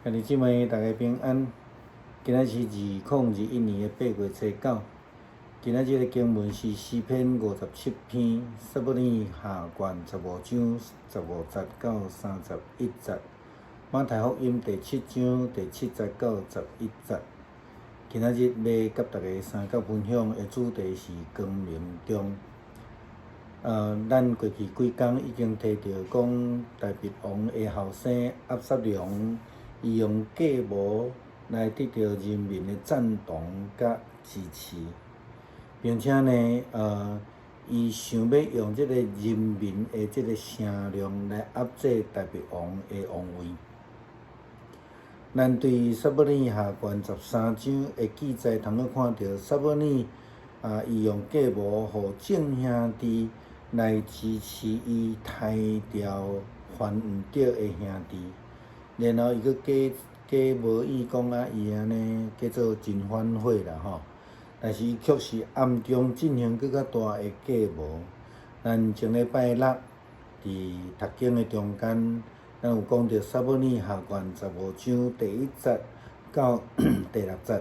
兄弟姊妹，大家平安。今仔是2021年的8月初9。今仔日的經文是詩篇57篇，撒母耳下卷15章15節到31節。馬太福音第七章第七節到11節。今仔日欲佮大家相佮分享的主題是光明中。咱過去幾工已經提著講，大衛王的後生押沙龍，伊用計謀來得著人民的贊同佮支持，並且呢，伊想欲用這个人民的這个聲量來壓制大衛王的王位。咱對撒母耳下卷13章的記載，通閣看著撒母耳啊，伊用計謀予眾兄弟來支持伊刣掉犯毋著的兄弟，然後伊閣假假模擬講啊，伊按呢叫做真反悔啦吼，但是伊卻是暗中進行閣較大的計謀。咱前禮拜六佇讀經的中間，咱有講著撒母耳下卷15章第1節到第6節，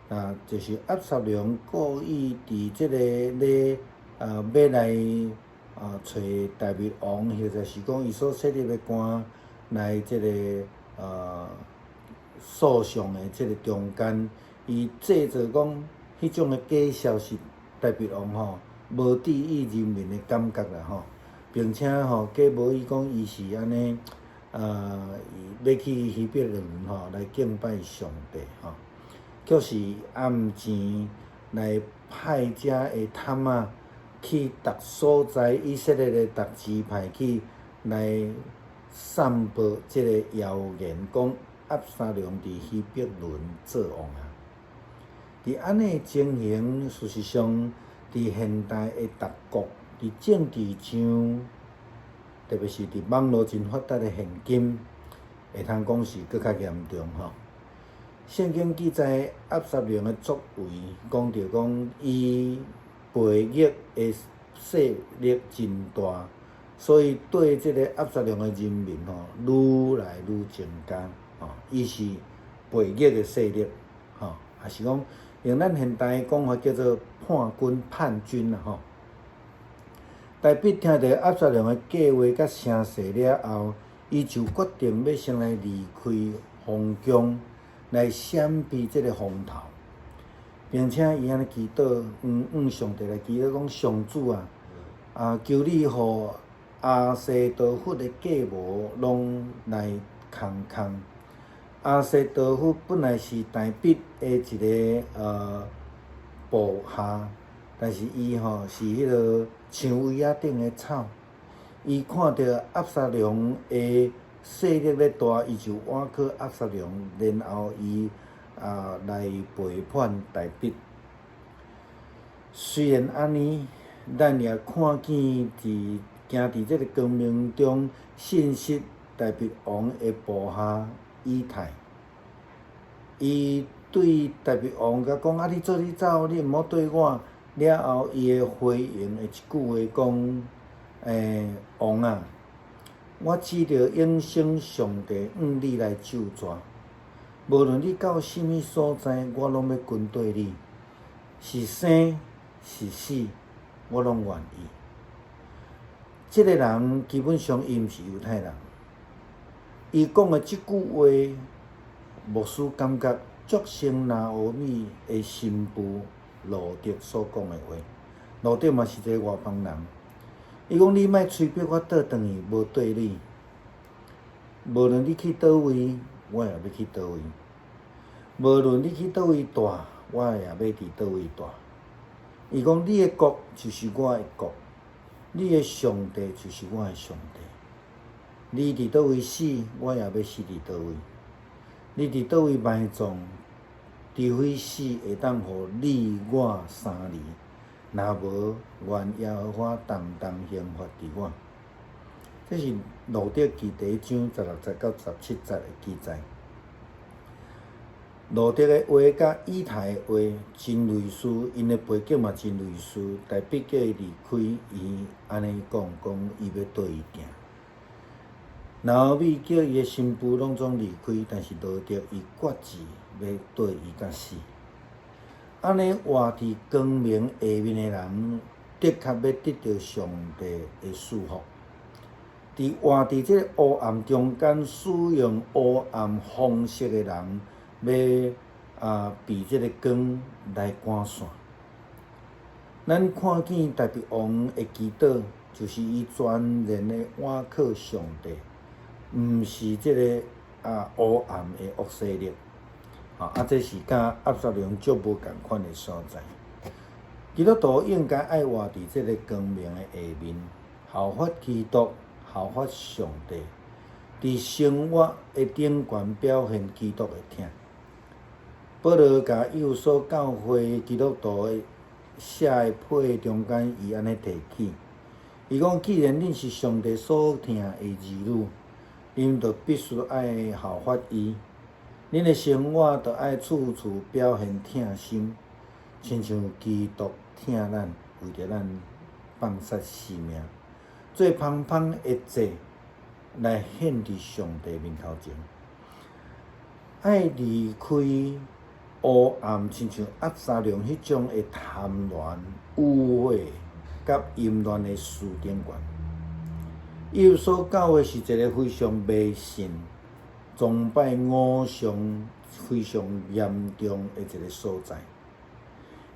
啊，就是押沙龍故意佇這个咧欲來揣大衛王，或者是講伊所設立的官來這个訴訟的這个中間，伊製造講彼種的假消息，大衛王吼無注意人民的感覺啦吼，並且吼假模擬講伊是按呢欲去希伯崙吼來敬拜上帝吼，卻是暗錢來派遮的探仔去逐所在以色列的逐支派去來散播這个謠言，講押沙龍佇希伯崙做王啊！佇按呢情形，事實上，佇現代的逐國，佇政治上，特別是佇網路真發達的現今，會通講是閣較嚴重吼。聖經記載押沙龍的作為，講著講伊背逆的勢力真大，所以對這个押沙龍的人民吼，愈來愈增加吼，伊是背逆的勢力吼，抑是講用咱現代的講法叫做叛軍叛軍啦吼。大衛聽著押沙龍的計劃佮聲勢了後，伊就決定欲先來離開皇宮，來閃避這个風頭，並且伊按呢祈禱，向上帝來祈禱講：上主啊，啊，求你予亞希多弗的計謀攏來空空。亞希多弗本來是大衛的一个部下，但是伊吼是彼个薔薇仔頂的草。伊看著押沙龍的勢力咧大，伊就倚靠押沙龍，然後伊來背叛大衛。雖然按呢，咱也看見佇行佇這个光明中，信實大衛王的部下以太，伊對大衛王共講：啊，你做你走，你毋好綴我。了後，伊的回應的一句話講：王啊，我指著永生上帝，向你來咒詛。無論你到啥物所在，我攏欲跟綴你，是生是死，我攏願意。這个人基本上伊毋是猶太人，伊講的這句話，牧師感覺足像拿俄米的新婦路得所講的話。路得嘛是一个外邦人，伊講你莫催逼我倒轉去，無綴你。無論你去佗位，我也欲去佗位；無論你去佗位蹛，我也欲佇佗位蹛。伊講你的國就是我的國，你的上帝就是我的上帝。你佇佗位死，我也欲死佇佗位。你佇佗位埋葬，除非死會當予你我相離，若無，願耶和華重重刑罰佇我。這是路得記第一章16節到17節的記載。路得的話佮以太的話真類似，𪜶的背景嘛真類似。大衛叫伊離開，伊按呢講，講伊欲綴伊行。拿俄米叫伊的新婦攏總離開，但是路得伊決志欲綴伊到死。按呢活佇光明下面的人，的確欲得著上帝的賜福。佇活佇這个黑暗中間，使用黑暗方式的人，欲被這个光來趕散。咱看見大衛王的祈禱，就是伊全然的倚靠上帝，毋是這个黑暗的惡勢力。這是佮押沙龍足無仝款的所在。基督徒應該愛活佇這个光明的下面，效法基督，效法上帝，佇生活的頂懸表現基督的疼。保羅共以弗所教會基督徒寫的批中間，伊按呢提起，伊講：既然恁是上帝所疼的兒女，恁就必須愛效法伊。恁的生活就愛處處表現疼心，親像基督疼咱，為著咱放捨性命，做芳芳的祭來獻佇上帝面頭前。愛離開黑暗，親像押沙龍彼種的貪婪、污穢、佮淫亂的事頂懸。以弗所教會是一个非常迷信、崇拜偶像非常嚴重的一个所在。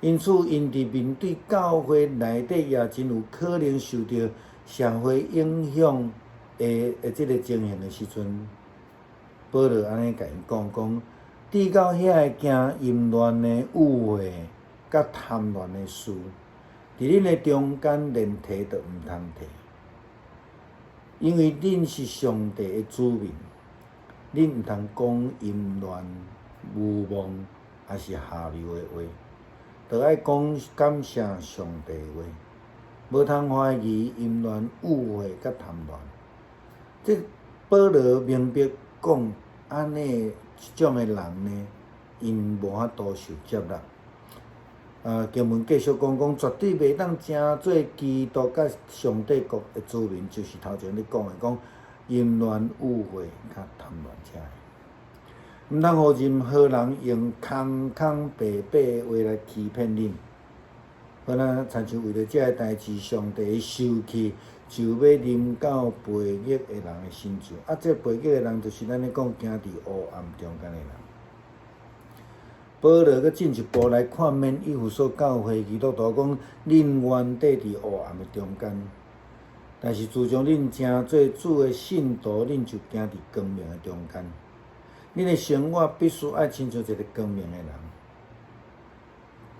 因此，𪜶佇面對教會內底也真有可能受著社會影響的這个情形的時陣，保羅按呢共𪜶講講，至到遐个行淫亂的污穢、佮貪婪的事，佇恁的中間連提都毋通提，因為恁是上帝的子民，恁毋通講淫亂、愚妄，抑是下流的話，著愛講感謝上帝的話，無通懷疑淫亂、污穢佮貪婪。這保羅明白講，按呢這種的人呢，𪜶無法度受接納。經文繼續講講，絕對袂當成做基督佮上帝國的子民，就是頭前咧講的，講淫亂、污穢佮貪婪遮个。毋通予任何人用空空白白的話來欺騙恁。好若親像為著這个代誌，上帝的受氣就欲臨到悖逆的人的身上。這悖逆的人就是咱咧講行佇黑暗中間的人。保羅閣進一步來勸勉以弗所教會基督徒講：恁原底佇黑暗的中間，但是自從恁成做主的信徒，恁就行佇光明的中間。恁的生活必須愛親像一个光明的人，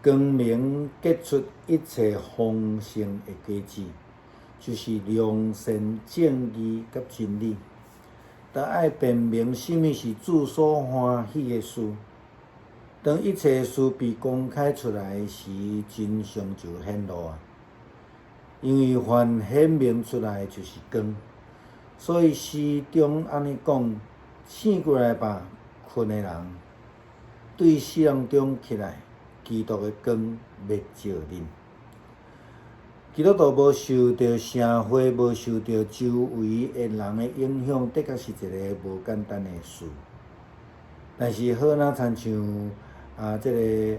光明結出一切豐盛的果子，就是良善、正義佮真理。著愛辨明啥物是主所歡喜的事。當一切事被公開出來時，真相就顯露啊！因為凡顯明出來就是光，所以詩中按呢講：醒過來吧，睏的人，對死人中起來，基督的光欲照恁。基督徒無受著社會、無受著周圍的人的影響，的確是一个無簡單的事。但是好若親像這个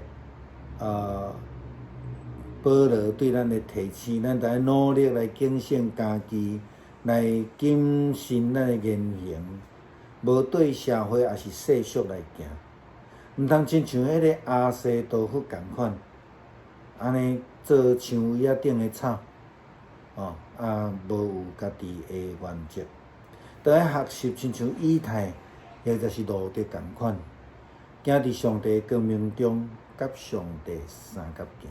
保羅對咱的提醒，咱著愛努力來警醒家己，來謹慎咱的言行，無對社會抑是世俗來行，毋通親像彼个亞西多弗仝款，按呢做薔薇仔頂的草，無有家己的原則，著愛學習親像以太，或者是路得仝款，行佇上帝的光明中，佮上帝相佮行。